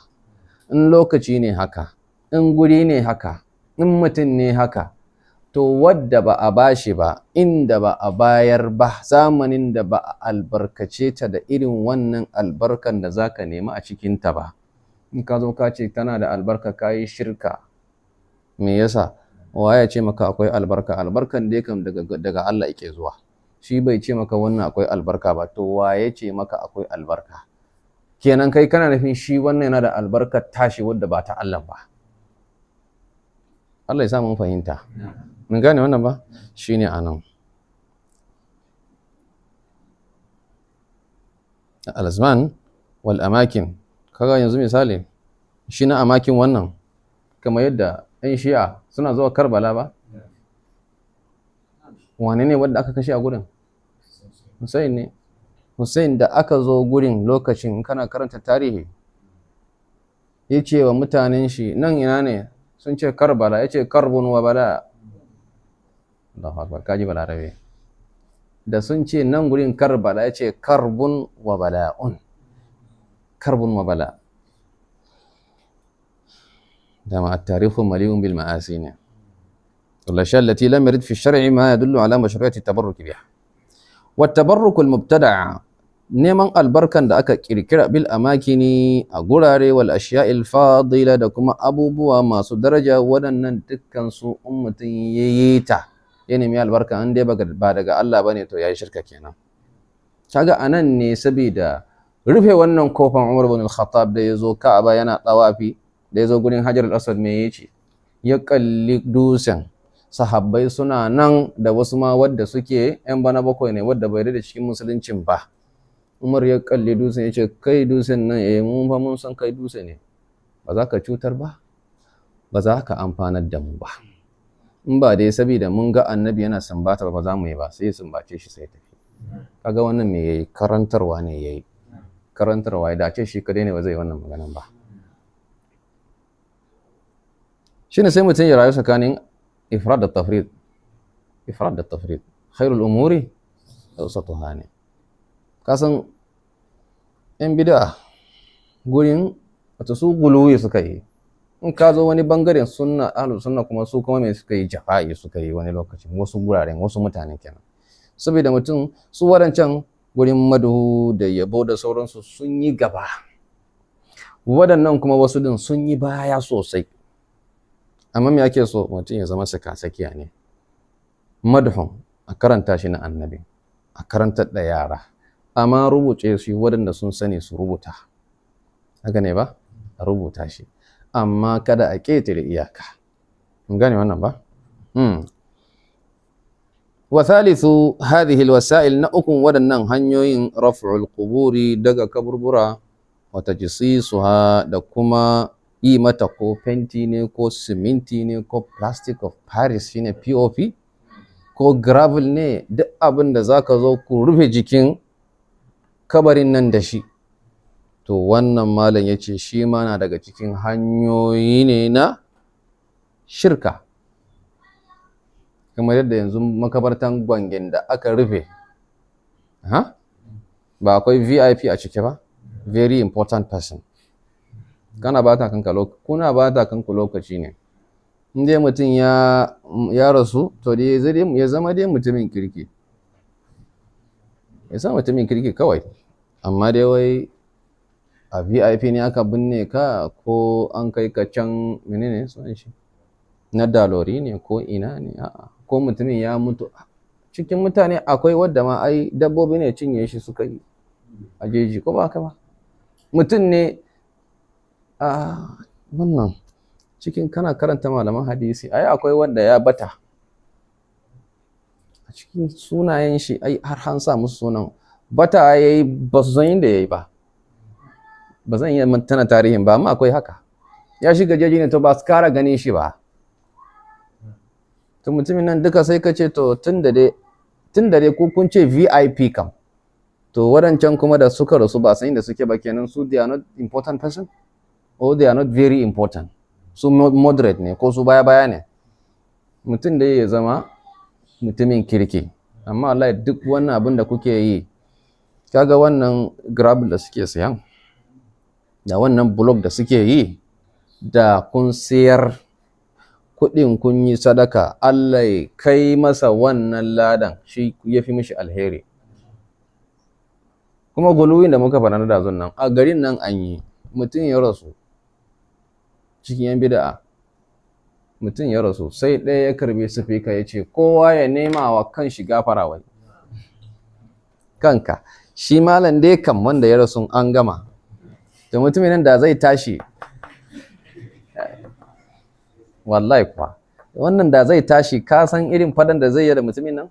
In lokaci ne haka, in guri ne haka, in mutum ne haka, To wadda ba a bashi ba, inda ba a bayar ba, zamanin da ba a albarkace ta da irin wannan albarkan da zaka nema a cikinta ba, in ka zo ka ce tana da albarka, ka yi shirka. Me yasa? Waye ya ce maka akwai albarka? Albarkan dai kam daga Allah yake zuwa. Shi bai ce maka wannan akwai albarka ba, to waye ce maka akwai albarka? Kenan kai kana nufin shi wannan yana da albarkar tashi wadda ba ta Allah ba. Allah ya sa mun fahimta. Mun gane wannan ba? Shine anan. Al-azman wal amakin. Kaga yanzu misali shi na amakin wannan, kamar yadda 'yan Shi'a suna zuwa Karbala ba? Wane ne wanda aka kashe a gurin? Hussein ne. Hussein da aka zo gurin lokacin, kana karanta tarihi, ya ce wa mutanen shi, nan ina ne? Sun ce Karbala. Ya ce karbun wa bala. Allahu akbar, kaji balarabe. Da sun ce nan gurin Karbala, ya ce karbun wa bala'un. Karbun wa bala. Dama at-tarihu mali'un bil ma'asi ne. والأشياء التي لم يرد في الشرع ما يدل على مشروعية التبرك بها. والتبرك المبتدع، neman albarkan da aka kirkira, bil amakini, a gurare, wal ashiya'il fadila, da kuma abubuwa masu daraja, waɗannan dukkan su in mutum ya yi ta, ya nemi albarka, an dai ba daga Allah bane, to yayi shirka kenan. Kaga anan ne, saboda rufe wannan kofan, Umar bin Al-Khattab da yazo Ka'aba yana tawafi, da yazo gurin Hajar al-Aswad, me yace? Ya kalli dusen, sahabbai suna nan da wasu ma wadda suke yan bana bakwai ne, wadda bai da cikin musuluncin ba. Umar ya kalli dutsen, ya ce, kai dutsen nan, eh, mun fa mun san kai dutse ne, ba za ka cutar ba, ba za ka amfanar da mu ba, in ba dai saboda mun ga annabi yana sambata ba, ba za mu yi ba. Sai ya sumbace shi, sai tafi. Kaga wannan me yayi? Karantarwa ne yayi. Karantarwa ya dace, shi kadai ne ba zai yi wannan maganan ba. Shine sai mutum ya rayu tsakanin ifrad da tafrid. Ifrad da tafrid, khairul umuri awsatuha ne. Kasan yan bid'a gurin wato su guluwi suka yi. In ka zo wani bangaren sunna, ahlus sunna kuma, su kuma me suka yi? Jafa'i suka yi wani lokacin, wasu guraren, wasu mutane kenan. Saboda mutum su wadancan gurin madhu da yabo da sauransu sun yi gaba, waɗannan kuma wasu din sun yi baya sosai. Amma me ake so? Mutum ya zama saka-sakiya ne. Madhun a karanta shi na annabi, a karantar da yara, amma rubuce shi, waɗanda sun sani su rubuta. Haka ne ba? A rubuta shi, amma kada a ƙetare iyaka. Mun gane wannan ba? Wa thalithu hadhihi alwasa'il, na ukun waɗannan hanyoyin, raf'ul quburi, daga kaburbura, wa tajsisuha, da kuma yi mata ko fenti ne, ko siminti ne, ko plastic of Paris, shine POP, ko gravel ne, duk abin da zaka zo ku rufe jikin kabarin nan da shi. To wannan malam ya ce shi ma na daga cikin hanyoyi ne na shirka. Kamar yadda yanzu makabartan Gwangen da aka rufe, ha? Ba akwai VIP a ciki ba? Very important person. Kana bata kanka, kuna bata kanku lokaci ne. In dai mutum ya rasu, to dai ya zama dai mutumin kirki. Ya zama mutumin kirki kawai. Amma dai wai a VIP ne aka binne ka, ko an kai ka can, menene sunan shi? Na Dalori ne ko ina ne? A'a. Ko mutumin ya mutu cikin mutane, akwai wadda ma ai dabbobi ne cinye shi suka yi a jeji, ko ba haka ba? Mutum ne a wannan cikin, kana karanta malaman hadisi, ai akwai wanda ya bata a cikin sunayen shi, ai har an sa musu sunan bata yayi, ba su san inda yayi ba. Ba zan iya tana tarihin ba, amma akwai haka. Ya shiga jeji ne, to ba su kara ganin shi ba. To mutumin nan duka sai ka ce, to tun da dai ku kun ce VIP kam, to waɗancan kuma da suka rasu ba san inda suke ba, kenan su they are not important person, or they are not very important, su moderate ne, ko su baya baya ne. Mutum da ya zama mutumin kirki. Amma Allah, duk wannan abin da kuke yi, kaga wannan gravel da suke sayan da wannan block da suke yi, da kun sayar kuɗin kun yi sadaka, Allah ya kai masa wannan ladan, shi ya fi mishi alheri. Kuma guluwin da muka faɗa na dazun nan, a garin nan an yi, mutum ya rasu cikin yan bida'a, mutum ya rasu sai ɗaya ya karbi sifika ya ce kowa ya nema wa kan shi gafara, wai kanka shi malam dai kam wanda ya rasu an gama. To mutumin nan da zai tashi, wallahi kuwa wannan da zai tashi, ka san irin fadan da zai yi da mutumin nan,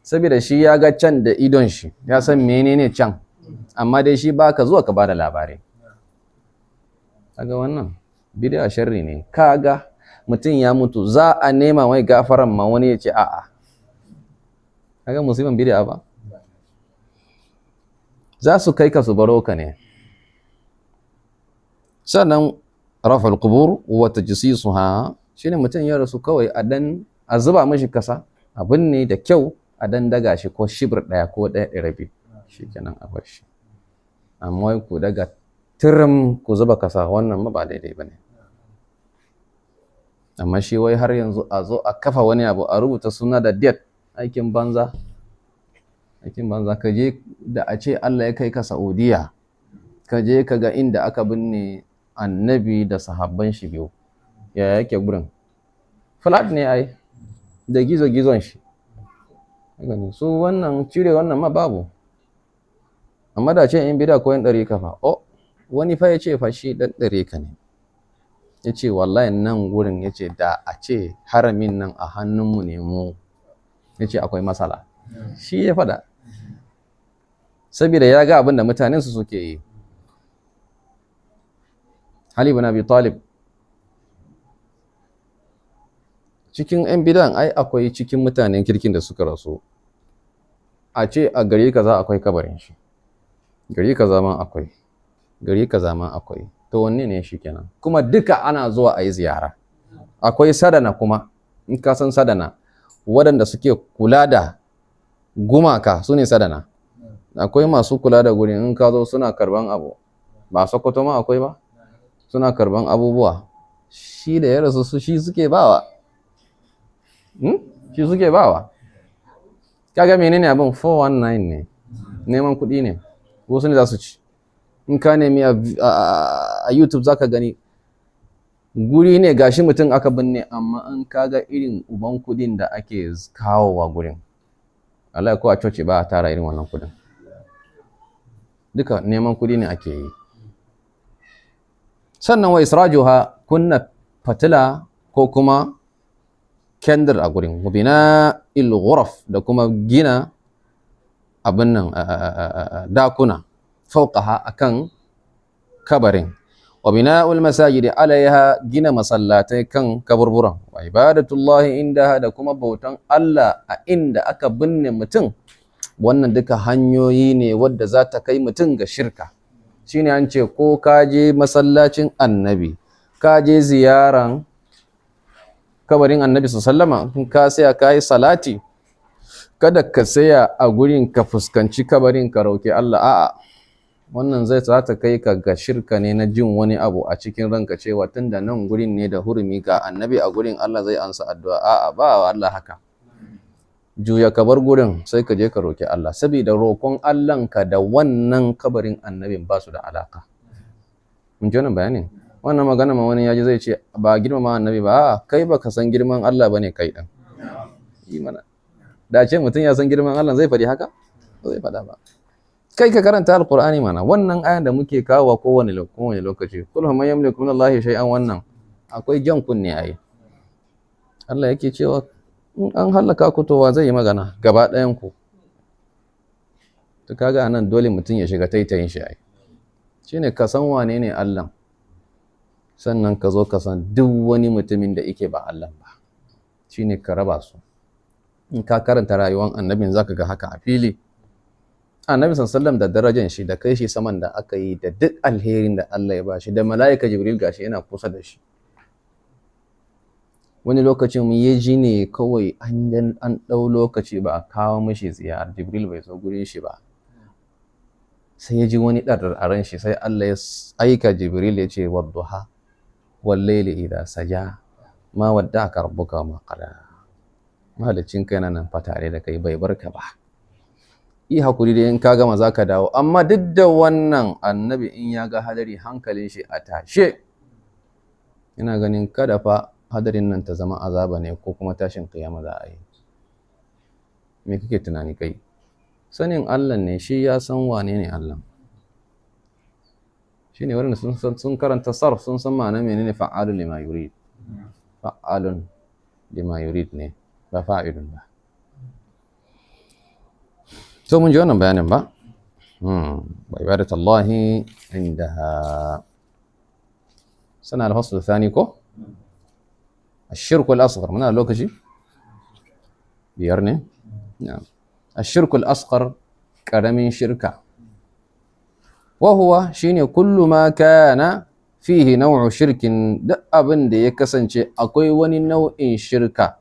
saboda shi ya ga can da idon shi, ya san menene can, amma dai shi baka zuwa ka bada labarai. Kaga wannan bid'a sharri ne. Kaga mutum ya mutu za a nema mai gafaran ma wani ya ce a'a. Kaga musiban bid'a ba za su kai ka su baro ka ne. Sannan raf'ul qubur wa tajsisuha, shine mutum ya rasu kawai a dan a zuba mishi kasa, a binne da kyau, a dan daga shi ko shibir ɗaya ko ɗaya da rabi, shikenan a bar shi. Amma wai ku daga tirim ku zuba kasa, wannan ma ba daidai bane. Amma shi wai har yanzu a zo a kafa wani abu a rubuta suna da date, aikin banza, aikin banza. Ka je da a ce Allah ya kai ka Saudiya, ka je ka ga inda aka binne annabi da sahabban shi biyu, ya yake gurin? Flat ne ai, da gizo-gizon shi. Su wannan cire wannan ma babu. Amma da ce in bida ko yan ɗari kafa, oh, wani fa ya ce fa shi ɗan ɗari ka ne, ya ce wallahi nan gurin, ya ce da a ce haramin nan a hannunmu ne mu, ya ce akwai matsala. Shi ya faɗa saboda ya ga abin da mutanen su suke yi. Ali ibn Abi Talib cikin 'yan bidan ai akwai cikin mutanen kirkin da suka rasu, a ce a gari kaza akwai kabarin shi, gari kaza ma akwai, gari kaza ma akwai, to wanne ne shi kenan? Kuma duka ana zuwa a yi ziyara. Akwai sadana kuma, in ka san sadana, waɗanda suke kula da gumaka su ne sadana. Akwai masu kula da gurin, in ka zo suna karban abu, ba Sokoto ma akwai ba, suna karban abubuwa. Shi da ya rasu su shi suke bawa, shi suke bawa. Kaga menene abin? 419 ne, neman kuɗi ne, wasu ne za su ci. In ka nemi a YouTube zaka gani guri ne gashi mutum aka binne, amma in ka ga irin uban kuɗin da ake kawowa gurin, Allah ko a coci ba a tara irin wannan kuɗin. Duka neman kuɗi ne ake yi. Sannan wa israjuha, kunna fatila ko kuma kendir a gurin, wa bina'il ghuraf, da kuma gina abin nan dakuna fawqaha akan kabarin, wa bina'ul masajidi alaiha, gina masallatai kan kaburburan, wa ibadatullahi indaha, da kuma bautan Allah a inda aka binne mutum. Wannan duka hanyoyi ne wadda za ta kai mutum ga shirka. Shine an ce ko ka je masallacin annabi, ka je ziyaran kabarin annabi sallama, in ka saya ka yi salati, kada ka saya a gurin ka fuskanci kabarin ka roki Allah. A'a, wannan zai za ta kai ka ga shirka ne na jin wani abu a cikin ranka cewa tunda nan gurin ne da hurumi ga annabi a gurin, Allah zai ansa addu'a. A'a, ba wa Allah haka. Juya ka bar gurin sai ka je ka roki Allah, saboda roƙon Allahnka da wannan kabarin annabin ba su da alaka. Mun ji wannan bayanin? Wannan magana ma wani yaji zai ce ba girmama annabi ba. A'a, kai baka san girman Allah bane kai din. Yi mana da ce mutum ya san girman Allah zai faɗi haka? Ba zai faɗa ba. Kai ka karanta alqur'ani mana, wannan ayan da muke kawo kowane lokaci, kul man yamliku min Allah shay'an, wannan akwai jan kunne ai. Allah yake cewa in an halaka ku to wa zai yi magana gaba ɗayan ku? To kaga anan dole mutum ya shiga taitayin shi ai. Shine ka san wane ne Allah, sannan ka zo ka san duk wani mutumin da yake ba Allah ba, shine ka raba su. In ka karanta rayuwar annabin zaka ga haka a fili. Annabi sallallahu da darajar shi da kai shi saman da aka yi da duk alherin da Allah ya bashi, da mala'ika Jibril gashi yana kusa da shi. Wani lokacin ya ji ne kawai an ɗau lokaci ba a kawo mishi ziyara, Jibril bai zo gurin shi ba, sai ya ji wani ɗarar a ran shi, sai Allah ya aika Jibril ya ce wadduha wal laili idha saja Ma wadda'aka rabbuka wa ma qala. Mahalicin kai nan fa tare da kai, bai barka ba. Yi hakuri dai, in ka gama za ka dawo. Amma duk da wannan, annabi in ya ga hadari, hankalin shi a tashe. Ina ganin kada fa hadarin nan ta zama azaba ne ko kuma tashin kiyama za a yi. Me kake tunani kai? Sanin Allah ne, shi ya san wane ne Allah. Shi ne waɗanda sun karanta sarf sun san ma'ana menene fa'alun lima yurid. Fa'alun lima yurid ne, ba fa'ilun ba. To, mun ji wannan bayanin ba? Wa ibadatullahi indaha. Sana al-fasl thani ko? الشرك الأصغر. Muna da lokaci? 5 ne? Na'am. الشرك الأصغر, ƙaramin shirka. وهو shine كل ما كان فيه نوع شرك, duk abin da ya kasance akwai wani nau'in shirka,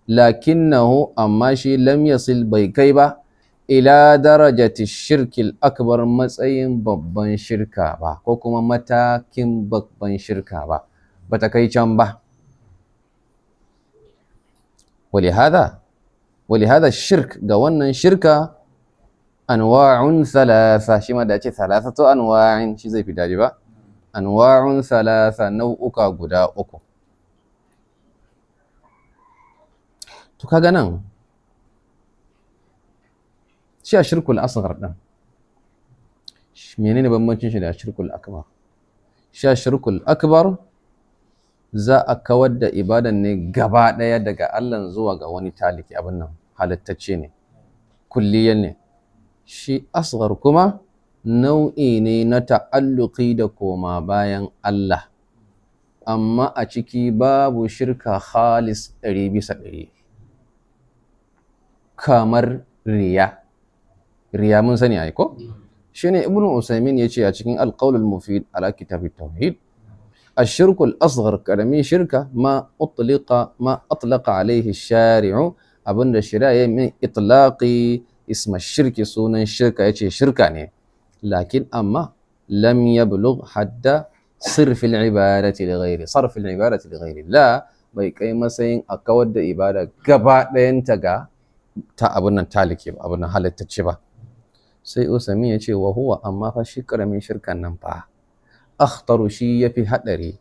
لكنه, amma shi, لم يصل, bai kai ba, إلى درجة الشرك الأكبر, matsayin babban shirka ba, ko kuma matakin babban shirka ba, bata kai can ba. ولهذا الشرك, ga wannan shirka, أنواع ثلاثة. Shi ma da ce ثلاثة أنواع shi zai fi daɗi ba. أنواع ثلاثة, nau'uka guda uku. To, kaga nan shi a الشرك الأصغر ɗin, menene bambancin shi da الشرك الأكبر? Shi a الشرك الأكبر za a kawar da ibadan ne gaba ɗaya daga Allah zuwa ga wani taliki, abin nan halittacce ne, kulliyan ne. Shi أصغر kuma nau'i ne na ta'alluqi da koma bayan Allah, amma a ciki babu shirka khalis 100%, kamar riya. Riya mun sani ai ko? Shine Ibnu Usaimin yace a cikin القول المفيد على كتاب التوحيد: الشرك الأصغر, ƙaramin shirka, ما أطلق عليه الشارع, abinda shari'a ya min itlaqi, اسم الشرك, sunan shirka, yace shirka ne, لكن, amma, لم يبلغ حد صرف العبادة لغير صرف العبادة لغير الله, bai kai matsayin a kawar da ibada gaba ɗayanta ga ta abin nan taliki ba, abin nan halittacce ba. Sai Usaimin ya ce: وهو, amma fa shi karamin shirkan nan fa, أخطر, shi yafi haɗari,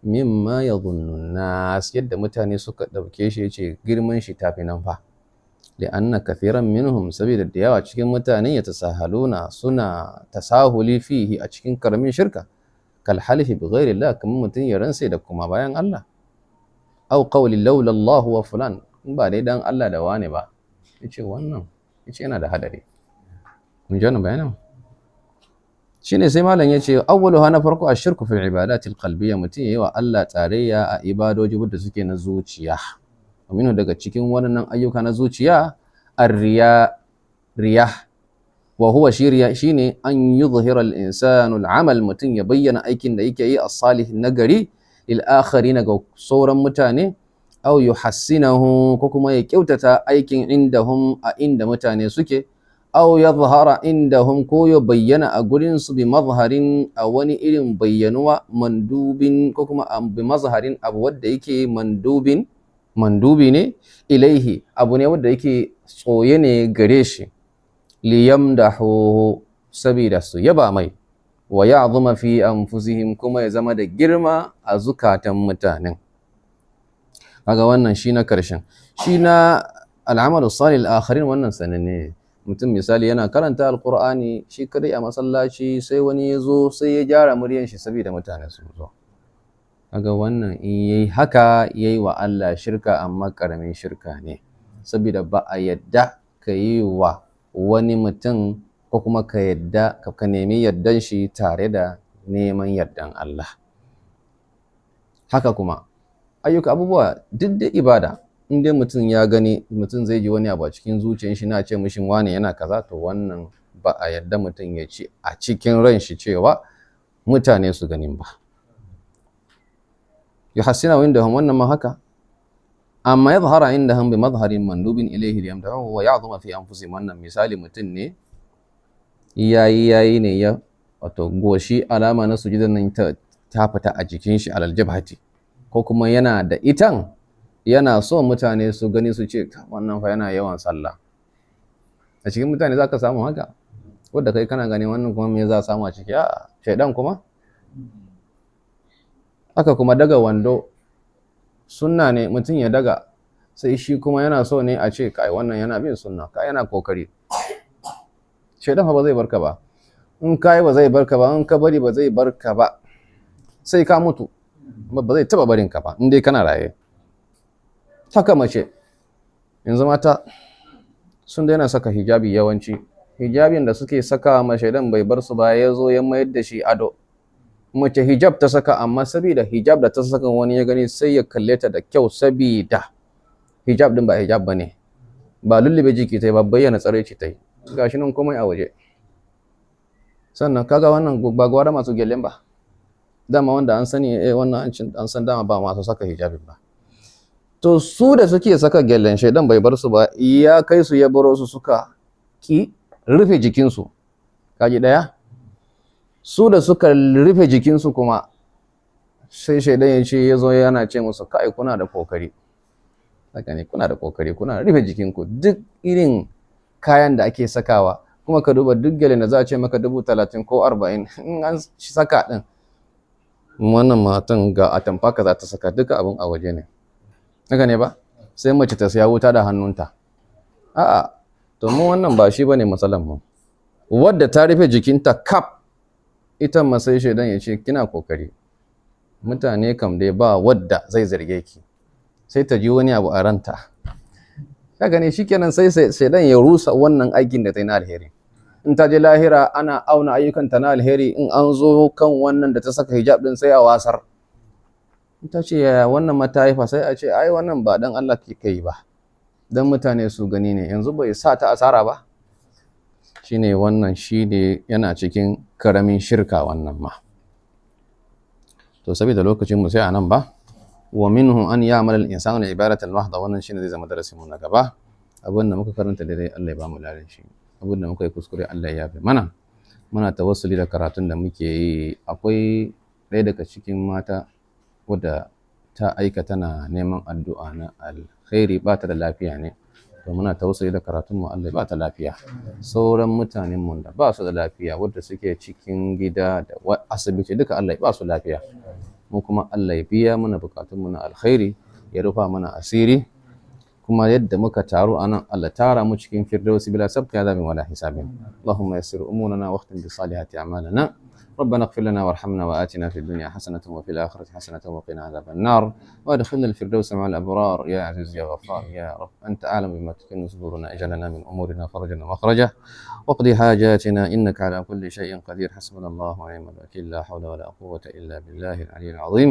مما يظن الناس, yadda mutane suka ɗauke shi, yace girman shi tafi nan fa. لأن كثيرا منهم, saboda da yawa cikin mutane, يتساهلون, suna tasahuli, فيه, a cikin karamin shirka, كالحلف بغير الله, kamar mutum ya rantse da kuma bayan Allah, أو قول لولا الله وفلان, in ba dai dan Allah da wane ba. Yace wannan, yace yana da hadari. Mun ji wannan bayanin? Shine sai malam yace: أولها, na farko, الشرك في العبادات القلبية, mutum yayi wa Allah tarayya a ibadoji wadda suke na zuciya. ومنه, daga cikin wannan ayyuka na zuciya, الرياء, riya. وهو, shi riya shine, أن يظهر الإنسان العمل, mutum ya bayyana aikin da yake yi, الصالح, nagari, للآخرين, ga sauran mutane, أو يحسنه, ko kuma ya kyautata aikin, عندهم, a inda mutane suke, أو يظهر عندهم, ko ya bayyana a gurin su, بمظهر, a wani irin bayyanuwa, مندوب, ko kuma بمظهر, abu wanda yake مندوب, mandubi ne, إليه, abu ne wanda yake tsoye ne gare shi, ليمدحوه, sabida su yaba mai, ويعظم في أنفسهم, kuma ya zama da girma a zukatan mutanen. Kaga wannan shi na karshen. Shi na العمل الصالح للآخرين, wannan sananne ne. Mutum misali yana karanta Alqur'ani shi kadai a masallaci, sai wani ya zo, sai ya gyara muryan shi saboda mutane sun zo. Kaga wannan in yayi haka, yayi wa Allah shirka, amma karamin shirka ne, saboda ba a yadda ka yi wa wani mutum ko kuma ka yadda ka nemi yardan shi tare da neman yardan Allah. Haka kuma ayyuka, abubuwa duk da ibada, in dai mutum ya gani, mutum zai ji wani abu a cikin zuciyar shi na ce mishi wane yana kaza, to wannan ba a yarda mutum ya ce a cikin ran shi cewa mutane su ganin ba. يحسنه عندهم, wannan ma haka. Amma يظهر عندهم بمظهر مندوب إليه ليمدحوه ويعظم في أنفسهم, wannan misali mutum ne yayi yayi ne ya wato goshi, alama na sujudan nan ta fita a jikin shi, على الجبهة. Ko kuma yana da itan, yana so mutane su gani su ce wannan fa yana yawan sallah. A cikin mutane za ka samu haka, wadda kai kana gani wannan kuma me za a samu a ciki? A shaidan kuma. Haka kuma daga wando, sunna ne mutum ya daga, sai shi kuma yana so ne a ce kai wannan yana bin sunna, kai yana kokari. Shaidan fa ba zai barka ba. In kai ba zai barka ba, in ka bari ba zai barka ba, sai ka mutu ba zai taba barin ka ba in dai kana raye. Haka mace, yanzu mata sun daina saka hijabi. Yawanci hijabin da suke saka ma, shaidan bai bar su ba, ya zo ya mayar da shi ado. Mace hijab ta saka, amma saboda hijab da ta saka, wani ya gani sai ya kalle ta da kyau, saboda hijab din ba hijab bane, ba lullube jiki ta yi ba, bayyana tsaraici ta yi, gashi nan komai a waje. Sannan kaga wannan ba gwara masu gyalen ba, dama wanda an sani, eh, wannan an san dama ba masu saka hijabin ba. To su da suke saka gyalen, shaidan bai bar su ba, ya kai su ya baro su, suka ki rufe jikinsu. Kaji daya, su da suka rufe jikinsu kuma sai shaidan ya ce, ya zo yana ce musu, kai kuna da kokari, haka ne, kuna da kokari, kuna rufe jikinku. Duk irin kayan da ake sakawa kuma, ka duba duk gyalen da za a ce maka 30,000 ko 40, in an saka din wannan matan ga atamfa ka za ta saka, duka abin a waje ne. Haka ne ba? Sai mace ta siya wuta da hannunta. A'a, to mu wannan ba shi bane matsalan mu. Wadda ta rufe jikinta kaf, ita ma sai shaidan ya ce kina kokari, mutane kam dai ba wadda zai zarge ki. Sai ta ji wani abu a ranta. Haka ne, shikenan, sai shaidan ya rusa wannan aikin da ta yi na alheri. In ta je lahira ana auna ayyukanta na alheri, in an zo kan wannan da ta saka hijab din sai a wasar. In ta ce yaya wannan mata haifa, sai a ce ai wannan ba dan Allah ke kai ba, dan mutane su gani ne. Yanzu bai sa ta asara ba. Shine wannan, shine yana cikin karamin shirka wannan ma. To saboda lokacin mu sai anan ba. Wa minhu an ya'mal al-insanu al-ibadata al-mahdha. Wannan shine zai zama darasin mu na gaba. Abin da muka karanta daidai, Allah ya ba mu ladan shi. Abin da muka yi kuskure, Allah ya yafe mana. Muna tawassuli da karatun da muke yi. Akwai ɗaya daga cikin mata wadda ta aika tana neman addu'a na alkhairi, ba ta da lafiya ne. To muna tawassuli da karatun mu, Allah ya ba ta lafiya. Sauran mutanen mu da ba su da lafiya, wadda suke cikin gida da asibiti duka, Allah ya ba su lafiya. Mu kuma Allah ya biya mana bukatun mu na alkhairi, ya rufa mana asiri. Kuma yadda muka taru anan, Allah tara mu cikin firdausi bila sabqi azabin wala hisabin. Allahumma yassir umurana wahtim bi salihati a'malana. ربنا اغفر لنا وارحمنا وآتنا في الدنيا حسنة وفي الآخرة حسنة وقنا عذاب النار وادخلنا الفردوس مع الأبرار يا عزيز يا غفار. يا رب أنت أعلم بما تكن صدورنا، اجعل لنا من أمورنا فرجا ومخرجا، واقض حاجاتنا إنك على كل شيء قدير. حسبنا الله ونعم الوكيل، لا حول ولا قوة إلا بالله العلي العظيم.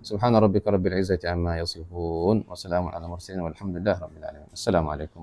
سبحان ربك رب العزة عما يصفون، وسلام على المرسلين، والحمد لله رب العالمين. السلام عليكم.